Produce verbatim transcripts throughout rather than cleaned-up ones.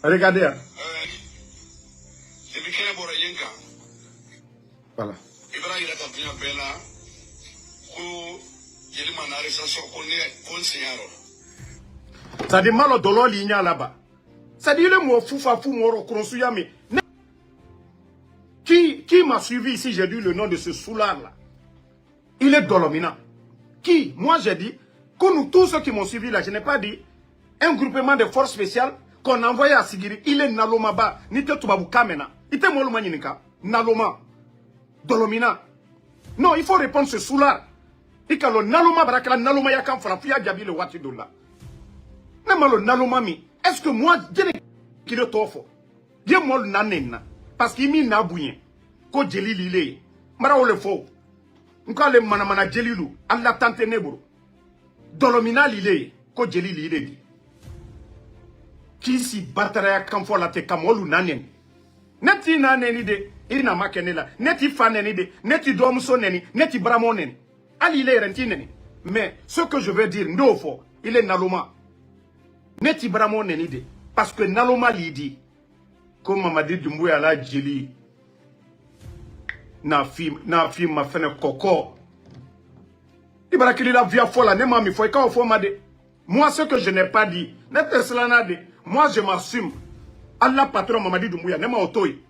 Regardez, hein. Voilà. C'est-à-dire, malo dolo linya là-bas. C'est-à-dire, le mot foufa fou moro kronsuya, mais qui, qui m'a suivi ici, j'ai dit le nom de ce soulard-là. Il est Dolomina. Qui? Moi, j'ai dit que nous, tous ceux qui m'ont suivi là, je n'ai pas dit un groupement de forces spéciales qu'on a envoyé à Sigiri. Il est Nalomaba. Ni te tubabu kamena. Ite molu manyinka. Naloma. Dolomina. Non, il faut répondre ce soulard. I ka lo naloma barakala naloma ya kan fala fu ya jabi le wati dola. Ne malo naloma mi. Est-ce que moi, je ne kile tofo? Ye molu na nenna. Parce que mi na bunye. Ko jeli lile. Mara wole fo. Nko ale mana mana jeli lu. Alla tante neburo. Dolomina lile. Ko jeli lile di. Kisi bartara ya kan fo la te ka molu na nen. Ne ti na neni de. I na ma kene la. Ne ti fa neni de. Ne ti domuso neni. Ne ti baramo neni. Ali ile yere nti neni. Mais ce que je veux dire, ndo fo, il est naloma. Ne ti baramo neni de. Parce que naloma lidi. Ko Mamadi Dumbuya la jeli. Na fi, na fi ma fene koko. I bara kili la via fola, ne ma mi fo, i ka o fo ma de. Moi, ce que je n'ai pas dit, ne te silana de. Moi, je m'assume. Alla patron Mamadi Dumbuya, ne ma o toyi.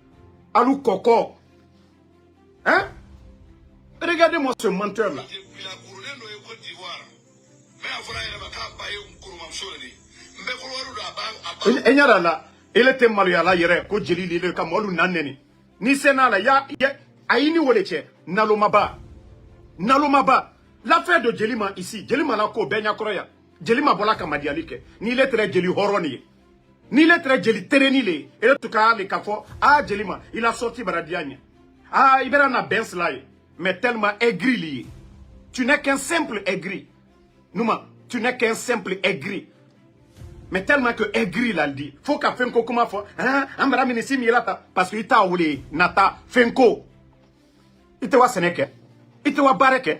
Alu koko. Hein? Regardez-moi ce menteur-là. E ɲa da la, ele te maloya la yere, ko jeli lile ka molu na neni. Ni sena la, ya, ya, a yi ni wole cɛ, nalomaba. Nalomaba. L'affaire de Jelima ici, Jelima la ko bɛɛ ɲakɔrɔ ya. Jelima bɔla ka madiyali kɛ. Ni ile tere jeli hɔrɔn ye. Ni le tere jeli tereni le, ele tuka le ka fɔ, ah, Jelima, il a sorti baradiya ɲɛ. Ah, i bɛra na bɛn sila ye. Mais tellement aigri li ye. Tu n'es qu'un simple aigri. Numa, tu n'es qu'un simple aigri. Mais tellement que aigri la di. Fo ka fɛnko kuma fɔ, hein, an bara minisi mi la ta. Parce que i t'a wele, nata, fɛnko. I te wa sɛnɛ kɛ. I te wa baara kɛ.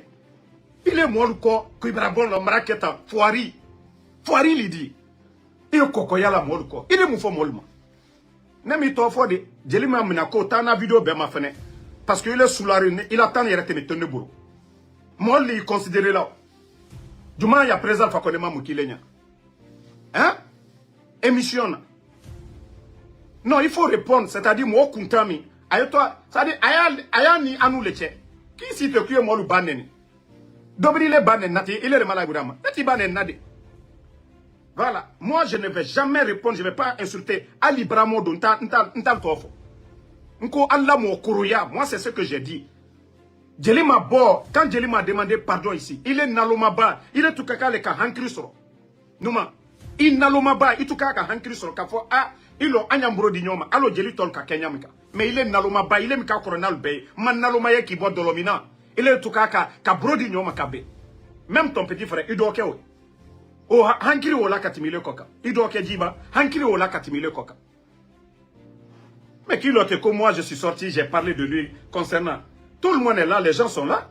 I le mɔlu kɔ, ko i bara bɔn lɔ, mara kɛ tan, fuwari. Fuwari li di. I ye kɔkɔya la mɔlu kɔ. I le mun fɔ mɔlu ma? Ne m'i tɔ fɔ de, jeli ma mina ko taa na video bɛɛ ma fɛnɛ. Parce que i le sulari, i la tan yɛrɛ tɛmɛ tɔnde bolo. Mɔlu li considéré la. Juma ya président fa ko ne ma mun k'i le ɲa. Hein? Émission na. Non, il faut répondre, c'est-à-dire mɔgɔ kuntan min, a ye to, c'est-à-dire a y'a, a y'a ni anu le cɛ. K'i si tɛ k'i ye mɔlu ba nɛni. Dɔ bɛ i le ba nɛni na ten, i le de ma la ibrahima ne t'i ba nɛni na de. Voilà, moi je ne vais jamais répondre, je vais pas insulter. Ali baramo don, n t'a, n t'a, n t'a tɔ fɔ. N ko ala mɔgɔ koroya, moi c'est ce que j'ai dit. Jeli ma bɔ, quand Jeli ma demandé pardon ici, il est nalomaba, il est tukaka le ka hankiri sɔrɔ. Numa, i nalomaba, i tuka ka hankiri sɔrɔ ka fɔ, a, i lɔ, an y'an bolo di ɲɔgɔn ma, alo jeli tɔl ka kɛ ɲamin kan. Mais il est nalomaba, il est mi ka kɔrɔ n'alu bɛɛ ye. Ma naloma ye k'i bɔ dɔlɔmin na. Il est tuka ka, ka bolo di ɲɔgɔn ma ka bɛn. Même ton petit frère, i dɔgɔkɛ o. O ha-, hankiri o la ka tɛmɛ ile kɔ kan. I dɔgɔkɛ jiba, hankiri o la ka tɛmɛ ile kɔ kan. Mais k'i lɔ tɛ ko moi je suis sorti, j'ai parlé de lui concernant. Tout le monde est là, les gens sont là.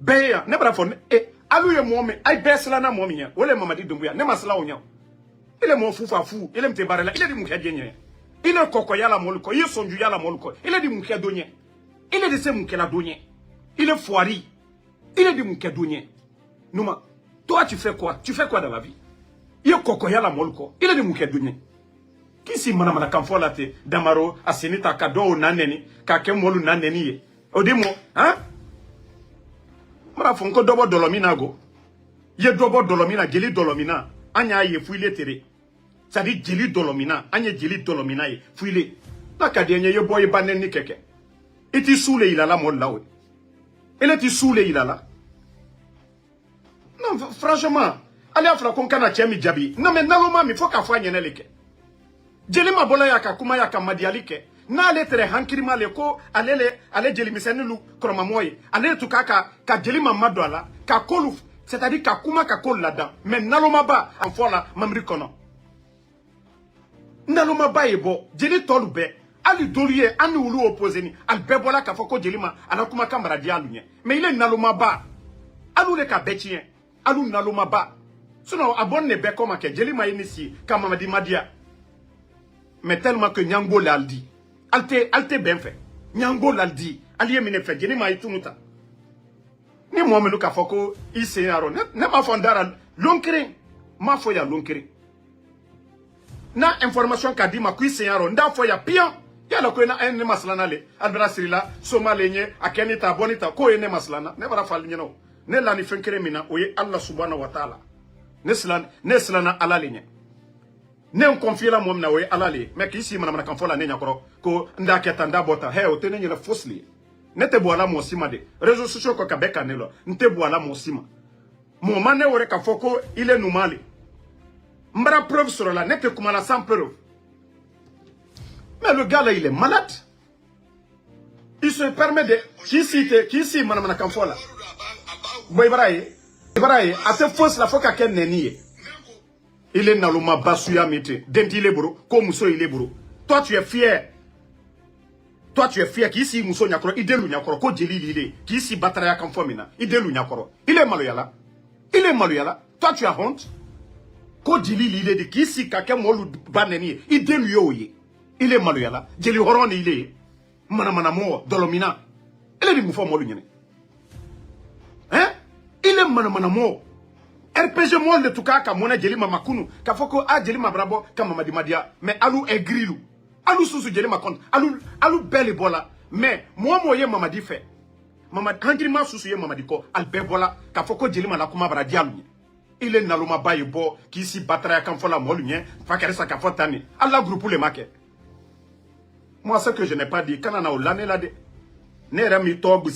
Bɛɛ ye yan. Ne b'a fɔ, ne, e, alu ye mɔgɔ min, a ye bɛɛ silanna mɔgɔ min ɲɛ, o le ye Mamadi Dunbuya. Ne ma silan o ɲɛ. I le mɔgɔ fufa fu, i le min tɛ baara la, i le di mun kɛ diɲɛ ɲɛ? I le kɔkɔya la mɔlu kɔ, i ye sɔnjuya la mɔlu kɔ, i le di mun kɛ don ɲɛ? I le di se mun kɛla don ɲɛ? I le fuwari. I le di mun kɛ don ɲɛ? Numa, toi, tu fais quoi? Tu fais quoi dans la vie? I ye kɔkɔya la mɔlu kɔ. I le di mun kɛ don ɲɛ? K'i si manamanakan fɔ la ten, Damaro, a seni ta ka dɔw na nɛni, k'a kɛ mɔlu na nɛni ye. O di mɔ, han? N b'a fɔ n ko dɔ bɔ dɔlɔmin na go. I ye dɔ bɔ dɔlɔmin na, jeli dɔlɔmin na. An y'a ye, fo i le tere. C'est-à-dire, jeli dɔlɔmin na, an ye jeli dɔlɔmin na ye, fo i le. N'a ka di an ye, i ye bɔ, i ba nɛni kɛ kɛ. I t'i su le yila la mɔlu la o. I le t'i su le yila la. Non, franchement, ale y'a fɔla ko n kana cɛ min jaabi. Non, mais naloma min, fo k'a fɔ a ɲɛna le kɛ. Jeli ma bɔla y'a ka kuma, y'a ka madiyali kɛ. N'ale tere hankirima le ko ale le, ale jeli misɛnnin lu kɔrɔmamɔgɔ ye. Ale le tuka ka, ka jeli ma madon a la, ka kolu, c'est-à-dire ka kuma ka kolu ladan. Mais nalomaba, an fɔ la, mamiri kɔnɔ. Nalomaba ye bɔ, jeli tɔlu bɛɛ, hali dolu ye, an ni wulu opposé ni, ali bɛɛ bɔla k'a fɔ ko jeli ma, a la kumakan bara di alu ɲɛ. Mais i le nalomaba, alu le ka bɛɛ tiɲɛ, alu nalomaba. Sinon, a bɔn ne bɛɛ kɔ ma kɛ, jeli ma ye ni si, ka Mamadi madiya. Mais tellement que ɲango le ali di, ali te ali te bɛn fɛ. Ɲango le ali di, ali ye minɛ fɛ jeni ma i tunu ta. Ni mɔɔ minnu k'a fɔ ko i sen y'a rɔ ne m'a fɔ n dara. Lon kelen m'a fɔ ya lon kelen. N'a information ka di ma ko i sen y'a rɔ n d'a fɔ ya piyan. Yala ko ne masilana le, albert sirila soma le ɲɛ a kɛ ni ta bɔ ni ta k'o ye ne masilana ne bara fali ɲɛna. Ne lani fɛn kelen min na o ye ala subahana wataala. Ne silan ne silanna ala le ɲɛ. Ne n confier la mɔɔ min na o ye ala le ye mais k'i si manamanakan fɔ la ne ɲɛkɔrɔ ko n d'a kɛ tan n d'a bɔ tan hɛ o tɛ ne ɲɛna fosi le ye. Ne tɛ bɔ ala mɔɔ si ma de. Réseaux sociaux kɔ ka bɛɛ ka ne lɔ n tɛ bɔ ala mɔɔ si ma. Mɔɔ ma ne wɛrɛ ka fɔ ko il est normal. N bara preuve sɔrɔ la ne tɛ kuma la sans preuve. Mais le gars là il est malade. Il se permet de k'i si te k'i si manamanakan fɔ la. Bon i bara ye i bara ye a tɛ fosi la fo ka kɛ nɛni ye. I le naloma ba suya min te den t'i le boro ko muso i le boro. Toi tu es fier. Toi tu es fier k'i si muso ɲakɔrɔ i delu ɲakɔrɔ ko jeli l'i le k'i si bataraya kan fɔ min na i delu ɲakɔrɔ. I le maloyala. I le maloyala. Toi tu as honte. Ko jeli l'i le de k'i si ka kɛ mɔlu ba nɛni ye i delu y'o ye. I le maloyala jeli hɔrɔn ni i le ye. Manamanamɔɔ dɔlɔmina. I le di mun fɔ mɔlu ɲɛnɛ. Hein? I le manamanamɔɔ. Rpg mɔɔ le tuka ka mɔnɛ jeli mama kunu k'a fɔ ko a jeli mabarabɔ ka mamadi madiya mais alu est grilu. Alu susu jeli ma kɔn alu alu bɛɛ le bɔla. Mais mɔɔ mɔɔ ye mamadi fɛ mamadi hankilima susu ye mamadi kɔ ali bɛɛ bɔla k'a fɔ ko jeli ma la kuma bara di alu ye. I le nalomaba ye bɔ k'i si bataraya kan fɔ la mɔɔlu ɲɛ. Fa kɛrɛ sa k'a fɔ tan ni ala groupe le ma kɛ. Moi ce que je n'ai pas dit kana na o la ne la dɛ. Ne yɛrɛ m'i tɔɔ gosi.